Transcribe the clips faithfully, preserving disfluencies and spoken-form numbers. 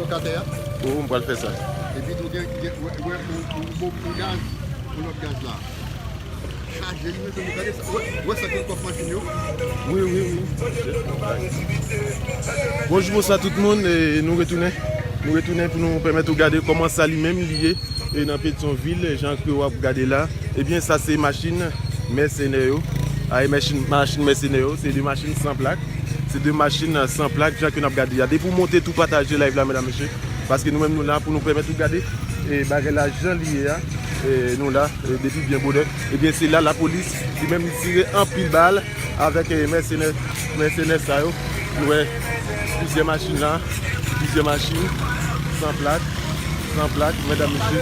Atè a. Oh, m pral fè sa. Epi tou gen, gen, wè, wè, yon, yon, yon gaz, yon lòt gaz la. Chaje li, mezanmi, gade sa. Wè, wè sa ki nan kòf machin yo. Wi, wi, wi. Bonjou, bonswa tout moun. E nou retounen. Nou retounen pou nou pèmèt ou gade kòman sa li menm li ye. E nan Petyonvil, jan ke w ap gade la, ebyen, sa se machin mèsenè yo. A, e machin, machin mèsenè yo, se de machin san plak. Se de machin, euh, san plak, jan ke n ap gade a. Depi w monte tou pataje live la, medam, mesye. Paske nou menm, nou la pou nou pèmèt ou gade, e, bagay la jan li ye a. E, nou la, e, depi byen bonè. Ebyen, se la lapolis, li menm, li tire anpil bal avèk, e, mèsenè, mèsenè sa yo. Nou wè plizyè machin la, plizyè machin, san plak, san plak, medam, mesye.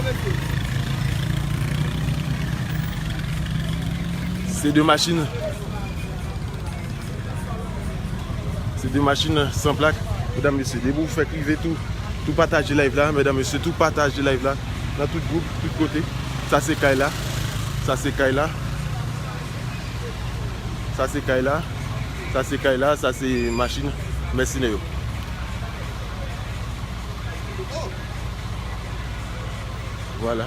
Se de machin, se de machin san plak, medam, mesye. Depi w fèk rive tou, tou pataje live la, medam, mesye, tou pataje live la, nan tout gwoup, tout kote. Sa se kay la, sa se kay la. Sa se kay la. Sa se kay la. Sa se machin mèsenè yo. Vwala.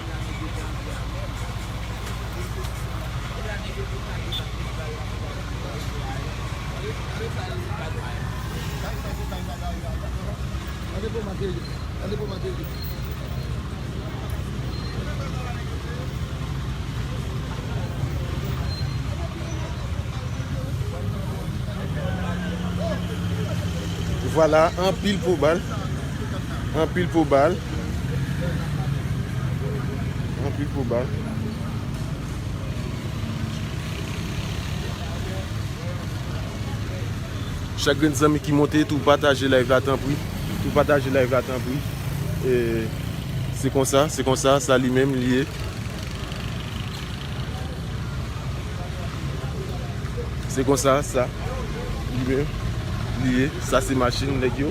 Vwala, anpil po bal. Anpil po bal. Anpil po bal. Chak grenn zanmi ki monte, tou pataje live la, tanpri. Tou pataje live la, tanpri. E se konsa, se konsa, sa li menm li ye. Se konsa, sa li menm li ye. Sa se machin nèg yo.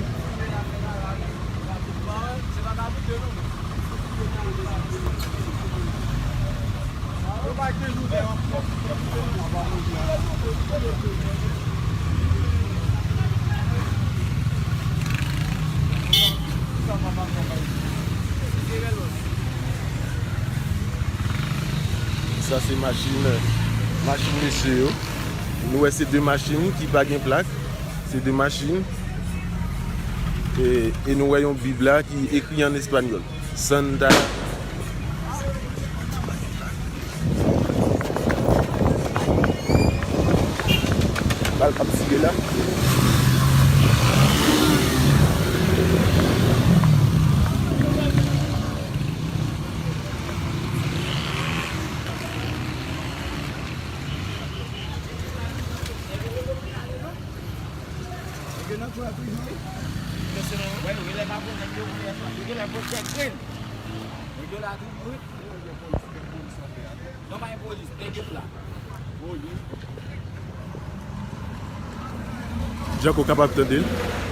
Sa se machin, machin mesye yo. Nou wè se de machin ki pa gen plak. Se de machin. E, e nou wè yon bib la ki ekri an espanyòl. Santa. Bal k ap tire la. Nèg yo nan cho a toujou, wi. Wè, yo genlè pa konnen yo konnen sa. Yo genlè pran chèk grenn. Nèg yo la toujou, wi. Non, pa gen polis, nèg yo la. Django kapab tande l.